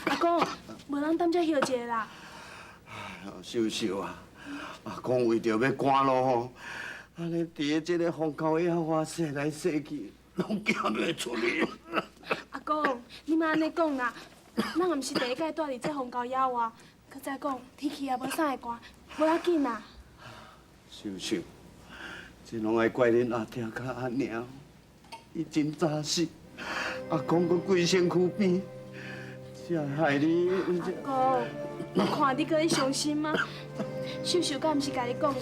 阿公，無咱踮遮歇一下啦。秀秀啊，阿公為著欲趕路吼，按呢佇咧這个荒郊野外踅來踅去，攏行袂出去。阿公，你莫按呢講啦，咱也毋是第一擺蹛佇這荒郊野外，閣再講天氣也無啥會寒，無要緊啦。秀秀，這攏愛怪恁阿爹佮阿娘，伊真早死，阿公閣規身軀病，才會害你。阿公，我看你閣咧傷心啊？秀秀敢毋是共你講過，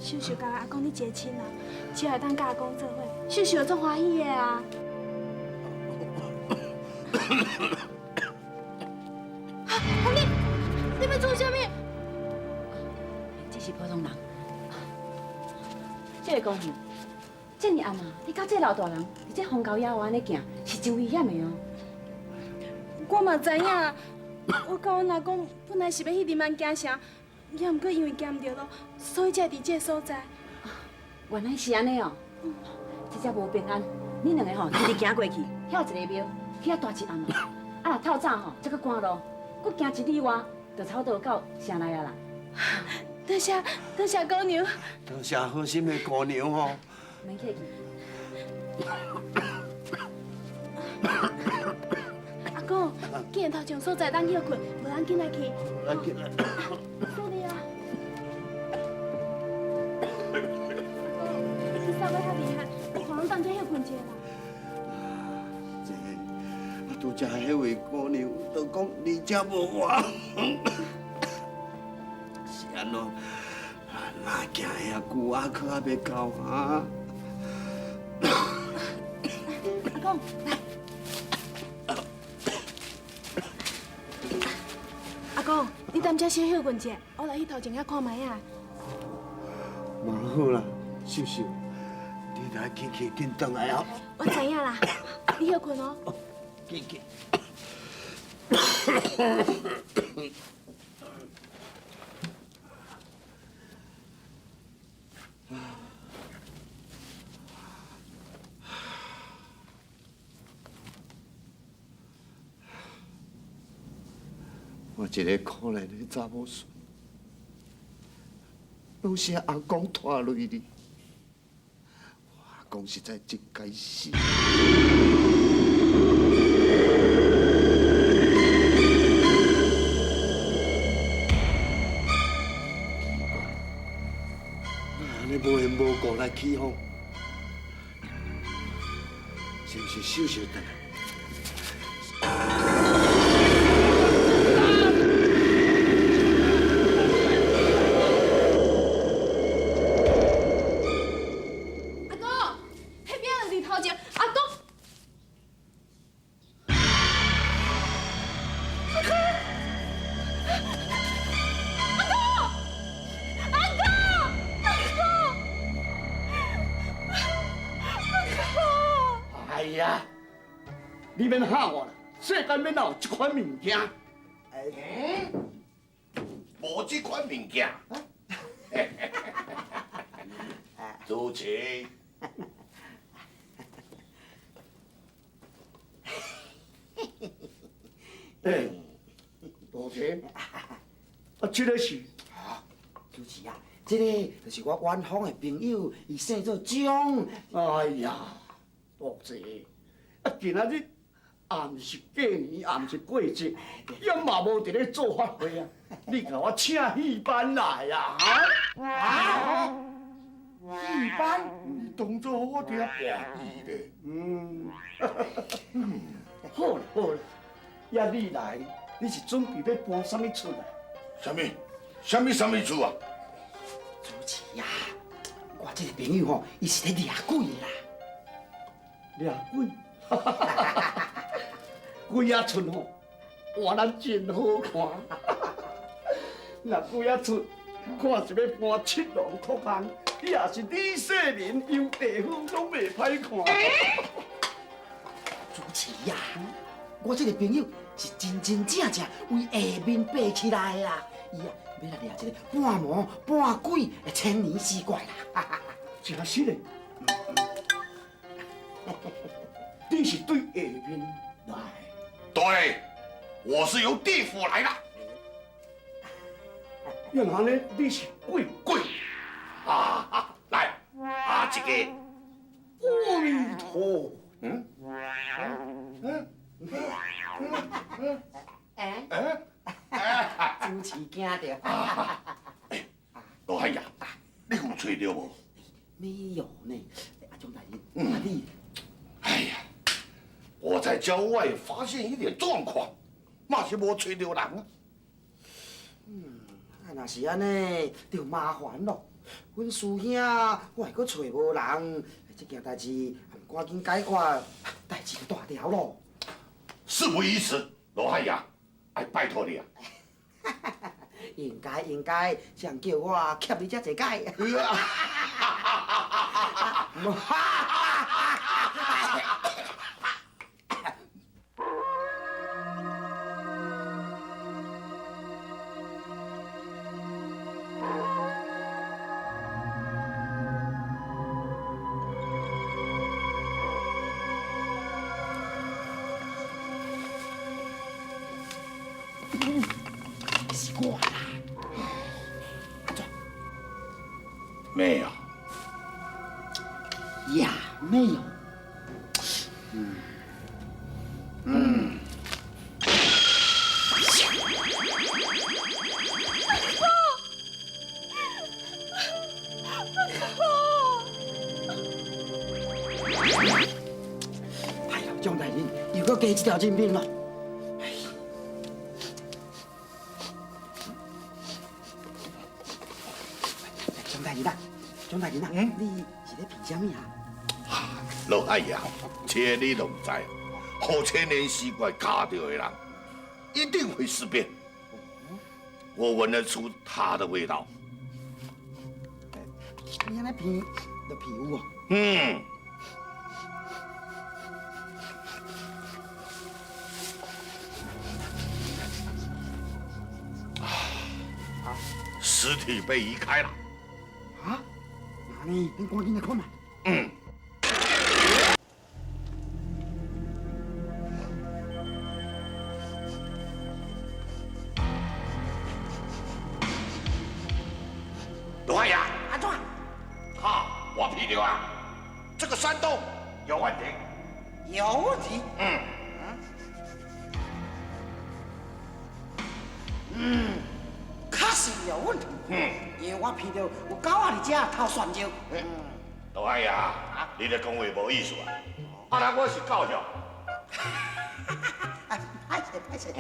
秀秀共阿公你一个親人，只要會當佮阿公做伙，秀秀足歡喜的啊。啊！你你欲創啥物？這是普通人。這个姑娘，這爾暗啊，你佮這老大人佇這荒郊野外按呢行，是真危險的哦。我嘛知影，我佮阮阿公本來是欲去林安行城，也毋過因為行毋著路，所以才會佇這个所在。原來是按呢哦，這才無平安。恁兩个吼，直直行過去，遐有一個廟，去遐蹛一暗啊。啊，若透早吼，才閣趕路，閣行一里外，就差不多到城內啊啦。多謝多謝姑娘。多謝好心的姑娘吼。免客氣。阿公，既然頭前所在當歇睏，無咱緊來去。來緊來。說你啊。阿公，你掃欲遐厲害，我看咱踮遮歇睏一下啦。這啊，拄才彼位姑娘就講離遮無遠。是按怎？若行遐久啊，閣猶袂到啊？阿公，來。阿公，你踮遮小歇睏一下，我來去頭前遐看覓仔。嘛好啦，秀秀，你來緊去緊轉來哦。我知影啦，你歇睏哦。緊去。我一个可憐的查某孙，攏是阿公拖累你，我阿公實在真該死。奇怪，哪按呢無緣無故來起哄？是毋是秀秀轉來？阿公，彼邊就佇頭前。阿公，阿公，阿公，阿公，阿公，阿公！哎呀，你免嚇我啦！世間欲哪有這款物件？嗯，無這款物件。主持。欸，多錢？啊，這个是？主持啊，這个就是我遠方的朋友，伊姓做張。哎呀，多謝。啊，今仔日也毋是過年，也毋是過節，也嘛無佇咧做法會啊！你共我請戲班來啊？啊？戲班？你當作我佇遐跋戲咧？嗯。好啦好啦，遐你來，你是準備欲搬啥物出來？啥物？啥物啥物出啊？主持啊，我這個朋友吼，伊是咧掠鬼的啦。掠鬼？鬼仔出吼，活咱真好看。若鬼仔出，看是欲搬七龍托空，你也是李世民、杨地虎，攏袂歹看。主持啊，我這個朋友是真真正正為下面爬起來的啦。伊啊，欲來掠一个半魔半鬼的千年死怪啦。真實的。你是對下面來對，我是由地府來的。原來呢，你是鬼鬼啊！來，啊，這個阿彌陀，嗯嗯嗯哎哎，主持驚著。羅漢爺，你有揣著無？沒有呢，阿張大人，啊你，哎呀，我在郊外發現一點狀況，嘛是無揣著人啊。啊，若是按呢，就麻煩咯。阮師兄，我會閣揣無人，這件代誌毋趕緊解決，代誌就大條咯。事不宜遲，羅漢爺，哎，拜託你啊！應該應該，誰叫我欠你遮濟解？是我啦，阿怎？沒有。也沒有。嗯。哎呀，張大人，又閣加這條人命咯！張大人啊，張大人啊，你是咧評啥物啊？羅漢爺，這你攏知，予千年屍怪咬著的人，一定會屍變。我聞得出他的味道。你按呢鼻，就鼻有哦。嗯。啊，屍體被移開了。啊？那呢？恁趕緊來看嘛。嗯。羅漢爺，阿怎？哈，我批著啊，這個山洞有問題。有問題？嗯。嗯，確實有問題。嗯。因為我聞著有狗仔佇遮偷蒜椒。嗯。羅漢爺，你咧講話無意思啊！啊，那我是狗曉。啊，歹勢歹勢，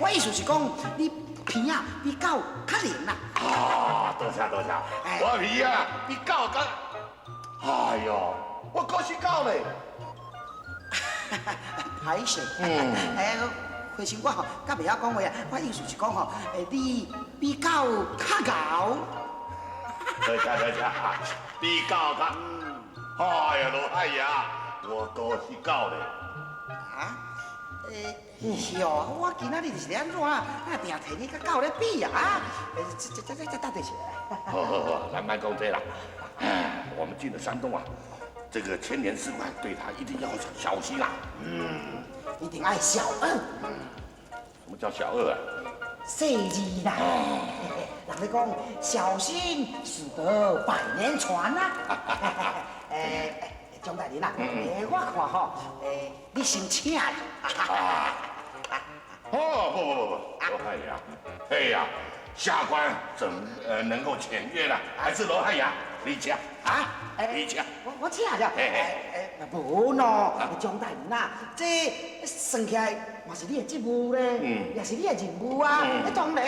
我意思是講，你鼻仔比狗較靈啦。啊，多謝多謝，我鼻啊比狗較，哎喲，我閣是狗咧。歹勢。嗯。回想我吼，較袂曉講話啊。我意思是講吼，你比狗較𠢕。多謝多謝，比狗較。哎呀，羅漢爺，我閣是狗咧。啊？是哦，我今仔日是按怎啊？啊，定提你佮狗咧比啊？啊？這到底是？好好好，咱莫講這啦。我們進了山洞啊，這個千年屍怪對他一定要小心啦。嗯，一定愛小二。什麼叫小二啊？細膩啦。人咧講，小心駛得百年船啊。張大人啊，我看吼，你先請啦。啊！哦，不不不不，羅漢爺，哎呀，下官怎能夠僭越呢？還是羅漢爺，你請啊，你請，我請了。無喏，張大人啊，這算起來嘛是你的職務咧，也是你的任務啊。當然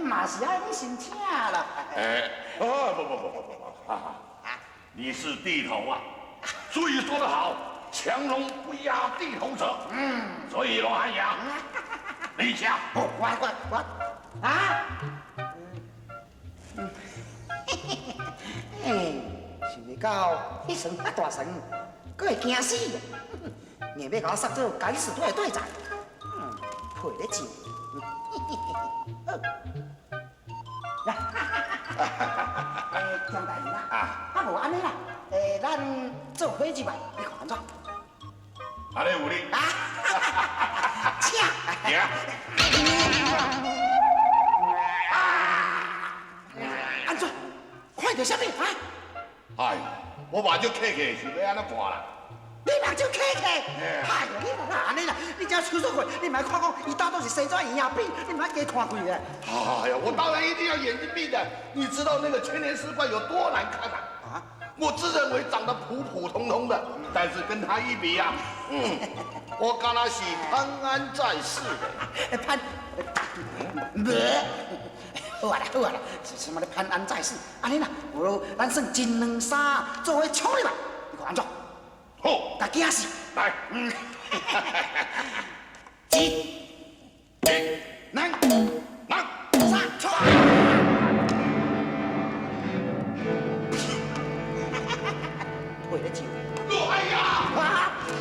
嘛是愛你先請啦。哎，哦，不不不不不，啊，你是地頭啊。俗語說得好，強龍不壓地頭蛇。嗯，所以羅漢爺，你請。我我啊！哎，想袂到彼船遐大船，閣會驚死，硬欲共我殺做敢死隊的隊長，配咧笑。好，張大人啊，啊無按呢啦。咱做伙入來，你看按怎？按呢有理。啊，請。行。行。按怎？看著啥物啊？哎，我目睭瞌瞌，是欲按怎看啦？你目睭瞌瞌，哎呦，你莫按呢啦！你這出所過，你莫看講伊到底是生怎樣病，你莫加看開咧。哎呀，我當然一定要眼睛閉的。你知道那個千年屍怪有多難看啊？啊，我自認為長得普普通通的，但是跟他一比啊，我敢若是潘安在世的。潘，無，好啊啦，好啊啦，是什麼咧？潘安在世，按呢啦，無咱算一兩三做伙衝入來，你看按怎？好，共驚死。來，一。